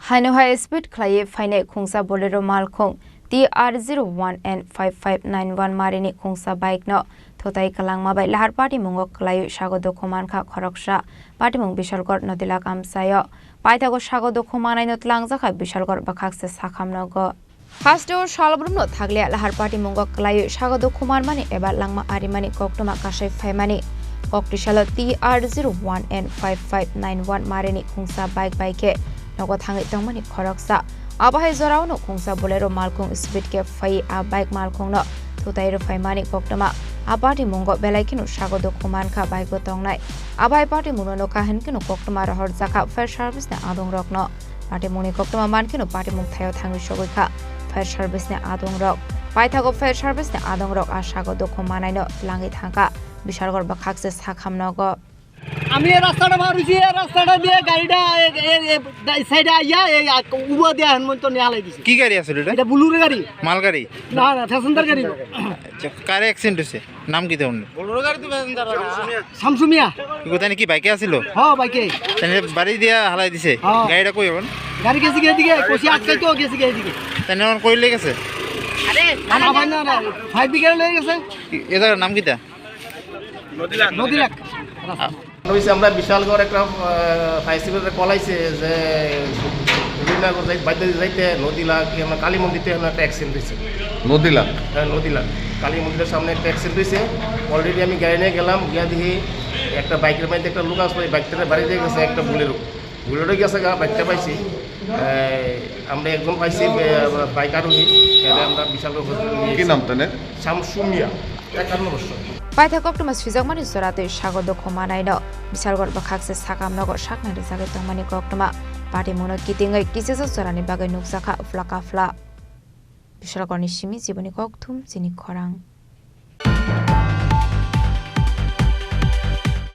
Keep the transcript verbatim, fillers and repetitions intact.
Haino hai speed khlaiwi phainai khungsa Bolero malkhung T R zero one N five five nine one marini khungsa bike no thutai kwlangma bai lahar patimungo kwlaiwi sago dukhu mankha khoroksa. Patimung Bishalgarh Nodilak amchaio. Paithago sago dukhu manaino twlangjakha Bishalgarh bwkhakse sakham nogo. Hasteo salbrumno thakliya lahar patimungo kwlaiwi sago dukhu manmani eba langma arimani koktwma kasai phaimani. Koktisalo T R zero one N five five nine one marini khungsa bike bai khe nogo thangwi tongmani khoroksa. Abo hai jorao no khungsa Bolero malkhung speed khe phai a bike malkhungno thutai rwphaimani koktwma. A patimungo belai kheno sago dukhu mankha bike o tongnai. Abo hai patimungno nokha hinkheno koktwma rohorjakha fire service ni adongrokno. Patimungni koktwma mankheno patimung thaio thangwi sogwi kha fire service ni adongrok. Paithago fire service ni adongrok a sago dukhu manaino twlangwi thangkha Bishalgarh bwkhakse sakham nogo. আমি এই রাস্তাটা বার হইছি, এই রাস্তাটা দিয়ে গাড়িটা এ, এ, এ, এই সাইডে আইয়া এই আ, উবা দিয়ে এখন তো নিয়ে হালাই দিছে। কি গাড়ি আছিল এটা? এটা বুলুরো গাড়ি। মালগাড়ি? না, না, প্যাসেঞ্জার গাড়ি। আচ্ছা, কারে অ্যাক্সিডেন্ট হয়েছে? নাম কি তেমন? শামসু মিয়া। কি কোথায় নাকি বাইকে আছিল? হ্যাঁ, বাইকে। তাহলে বাড়ি দিয়ে হালাই দিছে। হ্যাঁ। গাড়িটা কই এখন? গাড়ি গেছে গিয়ে এদিকে, কষি আটকাই তো গেছে গিয়ে এদিকে। তাহলে এখন কই লেগেছে? আরে, না, না, ভাই, না, না, ফায়ার ব্রিগেড লেগে গেছে। কি, এ জায়গার নাম কিতা? নদীলাক। নদীলাক। হইছে, আমরা বিশালগড় একটা, আহ, ফায়ার সার্ভিসে কল আইছে যে গোবিন্দনগর যাই-, বাইতে যাইতে নদীলাক, কি আমরা কালী মন্দিরতে এখানে একটা অ্যাক্সিডেন্ট হয়েছে। নদীলাক? হ্যাঁ, নদীলাক। কালী মন্দিরের সামনে একটা অ্যাক্সিডেন্ট হয়েছে। অলরেডি আমি গাড়ি নিয়ে গেলাম, গিয়া দেখি একটা বাইকের মধ্যে একটা লোক আসলো, এই বাইকটারে বাড়ি দিয়ে গেছে একটা বুলেরো। বুলেরো গেছে গা, বাইকটা পাইছি। এই, আমরা একজন পাইছি, বে-, বাইক আরোহী, এটা আমরা বিশালগড় হসপিটালে নিয়ে কি গেছি। নাম তানের? শামসু মিয়া, একান্ন বছর। Paithak koktwma swijakmani jora tei sago dukhu manaino Bishalgarh bwkhakse sakam nogo saknai rwjagwi tongmani koktwma. Patimungno kitingwi kisijak jorani bagwi nukjakha phla kaphla. Bishalgarhni simi Jiboni Kokthum, chini khorang.